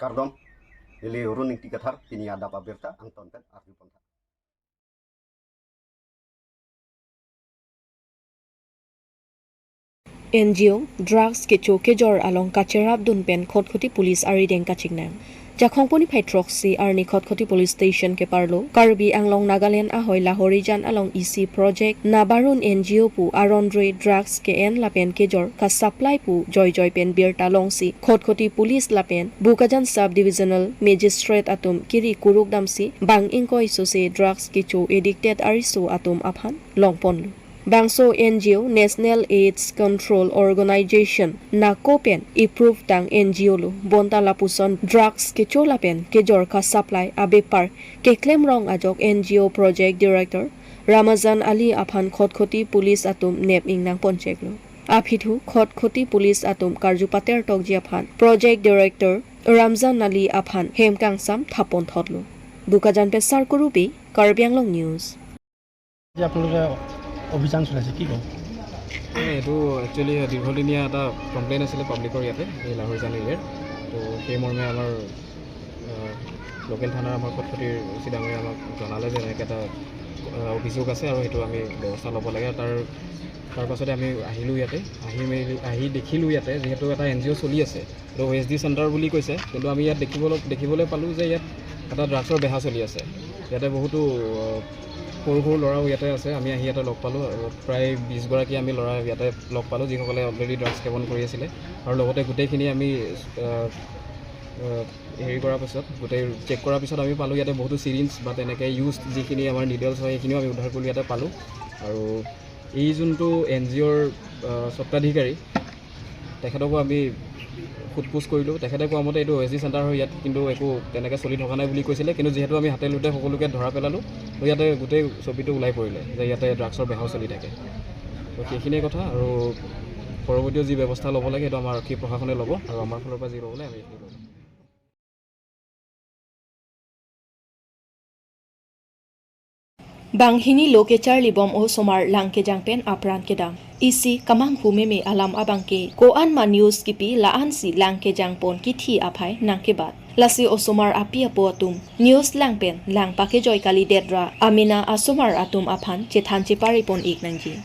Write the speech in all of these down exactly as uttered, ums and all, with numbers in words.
Kardom, ili Run Ingti Kathar, pini adap abirta angton pen arju pon tha. N G O drugs kecho kejor along kacherapdun pen Khatkhati Police arideng kachingnang. Jakhong poni phai throksi arni Khatkhati Police Station keparlo Karbi Anglong Nagaland ahoi Lahorijan along isi project Nabarun N G O pu aron rui drugs ke-en lapen kejor ka-supply pu joijoi pen birta longsi Khatkhati Police lapen Bokajan Sub Divisional Magistrate atum kiri kuruk damsi bang ingkoi sose drugs kecho addicted ariso atum aphan longponlo. Bangso N G O National AIDS Control Organization NACO pen approve tang N G O lo, bonta lapuson drugs kecho lapen kejor ka-supply abepar keklem rong ajok N G O Project Director Ramazan Ali aphan Khatkhati Police atum nep ingnang poncheklo. Aphi thu Khatkhati Police atum karju pater tokji aphan Project Director Ramzan Ali aphan hem kangsam thapon thotlo. Bokajan pen Sarku Rubi, Karbi Anglong News. যে আপোনালোকে অভিযান চলাইছে, কি ক'ব? নাই, এইটো একচুৱেলি দীঘলীয়া এটা কমপ্লেইন আছিলে পাব্লিকৰ ইয়াতে, এই লাহৰিজান এৰিয়াৰ। তো সেই মৰ্মে আমাৰ, আহ, লোকেল থানাৰ আমাৰ খটখটিৰ অ' চি ডাঙৰীয়া আমাক জনালে যে এনেকৈ এটা, আহ, অভিযোগ আছে আৰু সেইটো আমি ব্যৱস্থা ল'ব লাগে। তাৰ, তাৰ পাছতে আমি আহিলোঁ ইয়াতে, আহি মেলি, আহি দেখিলোঁ ইয়াতে যিহেতু এটা এন জি অ' চলি আছে, এইটো অ' এছ ডি চেণ্টাৰ বুলি কৈছে, কিন্তু আমি ইয়াত দেখিবলৈ, দেখিবলৈ পালোঁ যে ইয়াত এটা ড্ৰাগছৰ বেহা চলি আছে। ইয়াতে বহুতো, আহ, সৰু সৰু ল'ৰাও ইয়াতে আছে। আমি আহি ইয়াতে লগ পালোঁ, আহ, প্ৰায় বিছ গৰাকী আমি ল'ৰা ইয়াতে লগ পালোঁ, যিসকলে অলৰেডি ড্ৰাগছ সেৱন কৰি আছিলে। আৰু লগতে গোটেইখিনি আমি, আহ, আহ, হেৰি কৰাৰ পিছত, গোটেই চেক কৰাৰ পিছত আমি পালোঁ ইয়াতে বহুতো চিৰিঞ্জ বা তেনেকৈ ইউজ যিখিনি আমাৰ নিডলছ হয়, সেইখিনিও আমি উদ্ধাৰ কৰিলোঁ, ইয়াতে পালোঁ। আৰু এই যোনটো এন জি অ'ৰ, আহ, স্বত্বাধিকাৰী, তেখেতকো আমি সোধ পোছ কৰিলোঁ। তেখেতে কোৱা মতে এইটো অ' এছ ডি চেণ্টাৰ হয়, ইয়াত কিন্তু একো তেনেকৈ চলি থকা নাই বুলি কৈছিলে, কিন্তু যিহেতু আমি হাতে লোতে সকলোকে ধৰা পেলালোঁ, তো ইয়াতে গোটেই ছবিটো ওলাই পৰিলে যে ইয়াতে ড্ৰাগছৰ বেহাও চলি থাকে। তো সেইখিনিয়ে কথা, আৰু পৰৱৰ্তীও যি ব্যৱস্থা ল'ব লাগে সেইটো আমাৰ আৰক্ষী প্ৰশাসনে ল'ব, আৰু আমাৰ ফালৰ পৰা যি ল'ব লাগে আমি সেইখিনি ল'ম। Banghini lo kecharlibom osomar lang kejang pen apran kedam. Isi kemanghu meme alam abangke ko-an ma news kipi la-ansi lang kejang pon kithi aphai nangkebat. Lasi osomar api apo atum news lang pen lang pakejoi kalidet ra amena asomar atum aphan chethan chepari pon ik nangji.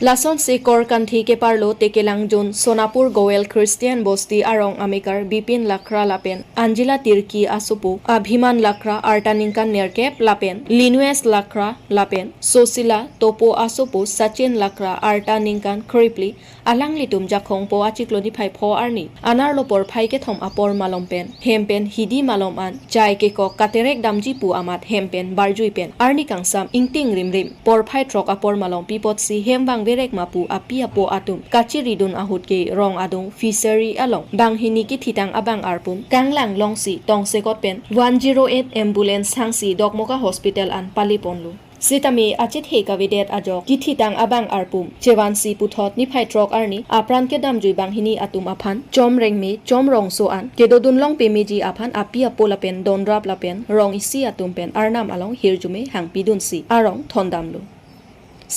Lasonsi Korkanthi keparlo Tekelang Zone Sonapur Goel Christian Bosti arong amekar Bipin Lakra lapen Angela Tirki asopo Abhiman Lakra arta ningkan nerkep lapen Linues Lakra lapen Sosila Topo asopo Sachin Lakra arta ningkan kripli, alanglitum Jakhong po achiklo niphai pho arni anerlo porphai kethom apor malom pen hem pen hidi malom an chai kekok katerek damji pu amat hem pen barjui pen arni kangsam ingting rimrim porphai throk apor malom pi apotsi hem vangverek ma pu api apo atum kachiridun ahut ke rong adung fishery along banghini kithitang abang arpum kanglang longsi tongsekot pen one zero eight ambulance hangsi Dokmoka Hospital an pali ponlo. Sitame achethe kavedet ajok kithitang abang arpum chevansi puthot niphai throk arni apran kedamjui banghini atum aphan chom rengme chom rongso an kedodun long pemeji aphan api apo lapen donrap lapen rong isi atum pen arnam along hirjume hangpidunsi arong thondamlo.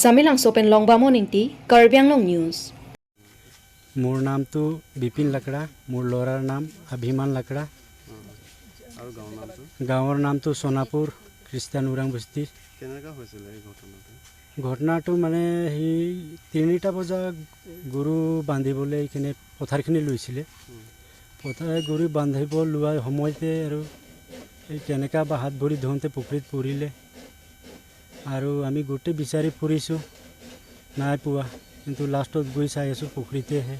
Samelangso pen Longbamon Ingti, Karbi Anglong News. মোৰ নামটো বিপিন লাকৰা, মোৰ ল'ৰাৰ নাম আভিমান লাকৰা। আৰু গাঁৱৰ নামটো? গাঁৱৰ নামটো সোনাপুৰ খ্ৰীষ্টান ওৰাং বস্তি। কেনেকুৱা হৈছিলে এই ঘটনাটো? ঘটনাটো মানে, সি তিনিটা বজাত গৰু বান্ধিবলৈ এইখিনি পথাৰখিনি লৈছিলে। উম। পথাৰ গৰু বান্ধিব লোৱাৰ সময়তে আৰু এই কেনেকা বা হাত ভৰি ধুওঁতে পুখুৰীত পৰিলে। আৰু আমি গোটেই বিচাৰি ফুৰিছোঁ, নাই পোৱা। কিন্তু লাষ্টত গৈ চাই আছোঁ পুখুৰীতেহে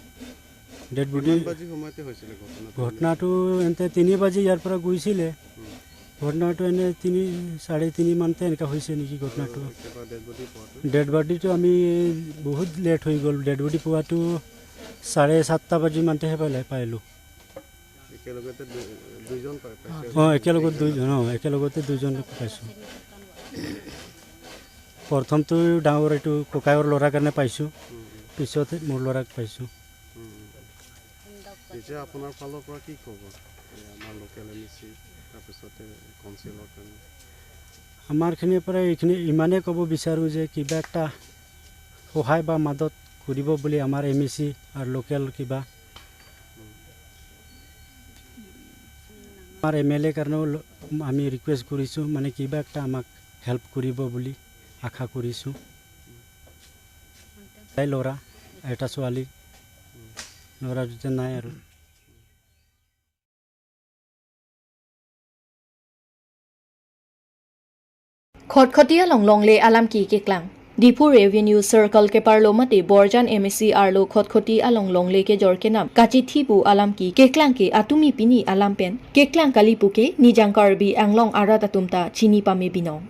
ডেড বডি। কিমান বাজি সময়তে হৈছিলে ঘটনাটো? ঘটনাটো এন্তে তিনি বাজি ইয়াৰ পৰা গৈছিলে। উম। ঘটনাটো এনে তিনি, চাৰে তিনি মানতে এনেকা হৈছে নেকি ঘটনাটো। আৰু একেবাৰে ডেড বডি পোৱাটো? ডেড বডিটো আমি বহুত লেট হৈ গ'ল। ডেড বডি পোৱাটো চাৰে সাতটা বাজি মানতেহে পালে, পাইলোঁ। একেলগতে দু-, দুইজন পাই-, পাইছে? অ, একেলগত দুইজন, অ, একেলগতে দুইজন পাইছোঁ। প্ৰথমটো ডাঙৰ এইটো ককায়েকৰ ল'ৰাৰ কাৰণে পাইছোঁ, উম, উম। পিছত মোৰ ল'ৰাক পাইছোঁ। উম, উম। এতিয়া আপোনাৰ ফালৰ পৰা কি ক'ব? এই আমাৰ লোকেল এম ই চি, তাৰপিছতে কাউন্সিলৰ কাৰণে? আমাৰখিনিৰ পৰা এইখিনি ইমানেই ক'ব বিচাৰোঁ যে কিবা এটা সহায় বা মদত কৰিব বুলি আমাৰ এম ই চি আৰু লোকেল কিবা। উম। আমাৰ এম এল এ কাৰণেও ল-, আমি ৰিকুৱেষ্ট কৰিছোঁ, মানে কিবা এটা আমাক হেল্প কৰিব বুলি আশা কৰিছোঁ। তাই ল'ৰা, এটা ছোৱালী, ল'ৰা দুটা নাই আৰু। Khatkhati along longle alam ke keklang. Diphu Revenue Circle keparlo mate Borjan M A C arlo Khatkhati along longle kejor kenam kachethi pu alam ke keklang ke atumi pini alam pen keklang kali puke Nijang Karbi Anglong arat atum ta chini pame binong.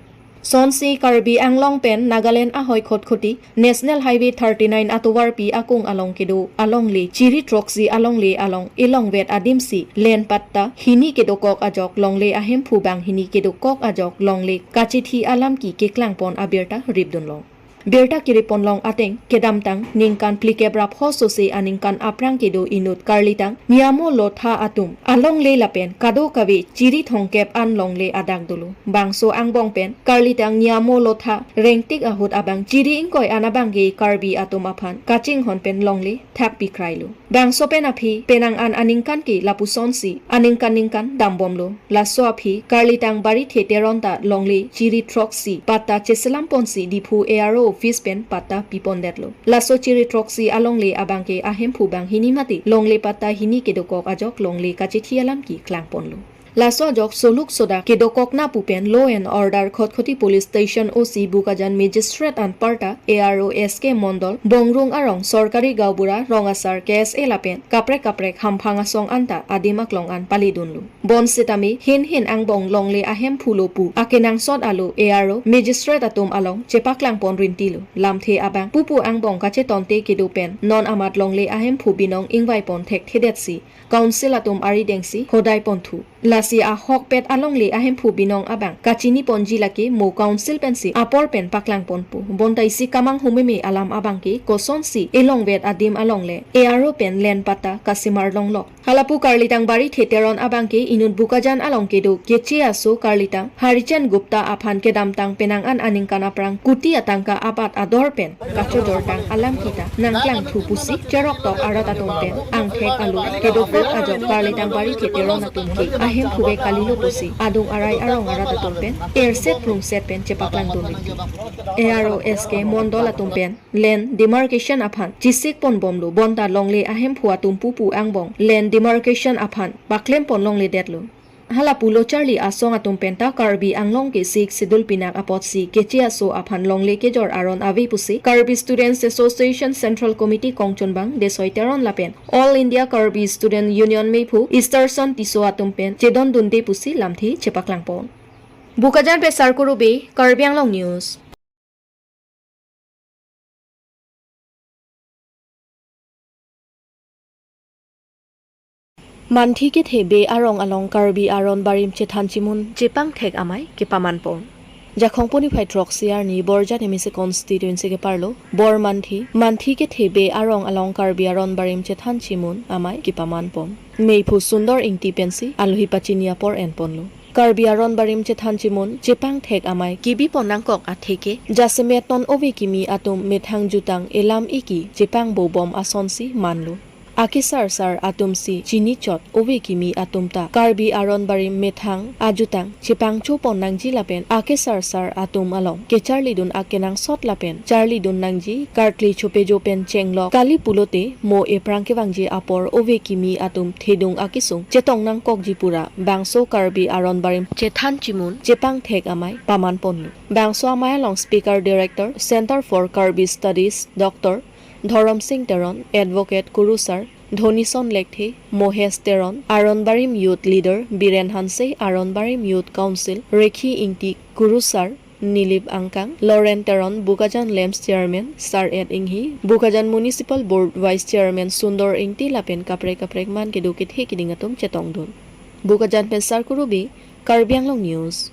Sonsi Karbi Anglong pen Nagaland ahoi Khatkhati National Highway thirty-nine atovarpi akung along kedo alongle chiri throksi alongle along elongvet adimsi len patta hini kedokok ajok longle ahemphu banghini kedokok ajok longle kachethi alam ke keklangpon abirta ripdunlong. Birta kiriponlong ateng kedamtang ningkan phlikep ra pho sose aningkan aphrang kedo inut karlitang niamo lotha atum alongle lapen kadokave chiri thomkep an longle adak dolo. Bangso angbong pen karlitang niamo lotha rengtik ahut abang chiri ingkoi an abangke Karbi atum aphan kachinghon pen longle thakpi krailo. Bangso pen aphi penang an aningkan ke lapusonsi aningkan ningkan dambomlo. Laso aphi karlitang Barithe Teron ta longle chiri throksi patta cheselamponsi Diphu A R O office pen patta pipondetlo. Laso chiri throksi alongle abangke ahemphu banghini mate longle patta hini kedokok ajok longle kachethi alam ke klangponlo. Laso ajok soluk sodak kedokok na pu pen Law and Order Khatkhati Police Station O C Bokajan Magistrate anparta A R O S K Mondol, Bongrung arong sorkari gaonbura, rong asar, K S A lapen kaprek kaprek hamphang asong anta adim aklong an palidunlo. Bonsitame hin hin angbong longle ahemphu lo pu akenangsot alo A R O Magistrate atum along chepaklangpon rintilo. Lamthe abang pupu angbong kachetonte kedo pen non amat longle ahemphu binong ingvaipon thekthedetsi Council atum aridengsi hodaiponthu. Lasi ahokpet alongle ahemphu binong abang kachiniponji lake mo Council pensi apor pen paklangponpo. Bonta isi kamang humeme alam abangke kosonsi elongvet adim alongle A R O pen len patta kasimar longlok. Halapu karlitang Barithe Teron abangke inut Bokajan along kedo Keche aso karlitang Harichand Gupta aphan kedamtang penang an aningkan aphrang kuti atangka abat ador pen kachojortang alam kita nangklangthu pusi cheroktok arat atum pen angthek alo kedokok ajok karlitang Barithe Teron atum ke ahemphuve kalilo pusi adung arai arong arat atum pen erset prungset pen chepaklangdun rikti. A R O S K Mondol atum pen land demarcation aphan chesikponbomlo, bonta longle ahemphu atum pupu angbong land demarcation aphan paklempon longledetlo. Halapu lo charli asong atum penta Karbi Anglong ke Sixth Schedule pinak apotsi Keche aso aphan longle kejor aron ave pusi Karbi Students Association Central Committee kongchunbang Desoi Teron lapen All India Karbi Student Union meiphu Easterson Tisso atum pen chedondunde pusi lamthe chepaklangpon. Bokajan pen Sarkuru Bey, Karbi Anglong News. Manthi kethe Bey arong along Karbi aron barim chethan chimun chepangthek amei kepamanpon. Jakhong puni phai throksi arni Borjan M A C constituency keparlo Bormanthi, Manthi kethe Bey arong along Karbi aron barim chethan chimun amei kepamanpon. Meiphu Sundor Ingti pensi alohi pachini apor enponlo. Karbi aron barim chethan chimun chepangthek amei kebipon nangkok atheke jasemet non ove kimi atum methang jutang elam eki chepangbobom asonsi manlo. Akesarsar atumsi chinichot ove kimi atum ta Karbi aron barim methang ajutang chepangchopon nangji lapen akesarsar atum along kecharlidun akenangsot lapen charlidun nangji, karkli chopejo pen chenglok kali pulote mo ephrang kevangji apor ove kimi atum thedung akesung chetong nangkokji pura bangso Karbi aron barim chethan chimun chepangthek amei pamanponlo. Bangso amei along Speaker Director Centre for Karbi Studies Doctor Dhorom Sing Teron, Advocate Kurusar Dhonison Lekthe, Mohesh Teron, Aron Barim Youth Leader Biren Hanse, Aron Barim Youth Council Rekhi Ingti, Kurusar Nilip Angkang, Loren Teron, Bokajan LAMPS Chairman Sar Ed Inghi, Bokajan Municipal Board Vice Chairman Sundor Ingti lapen kaprek kaprek man kedo kethe kiding atum chetongdun. Bokajan pen Sarkuru Bey, Karbi Anglong News.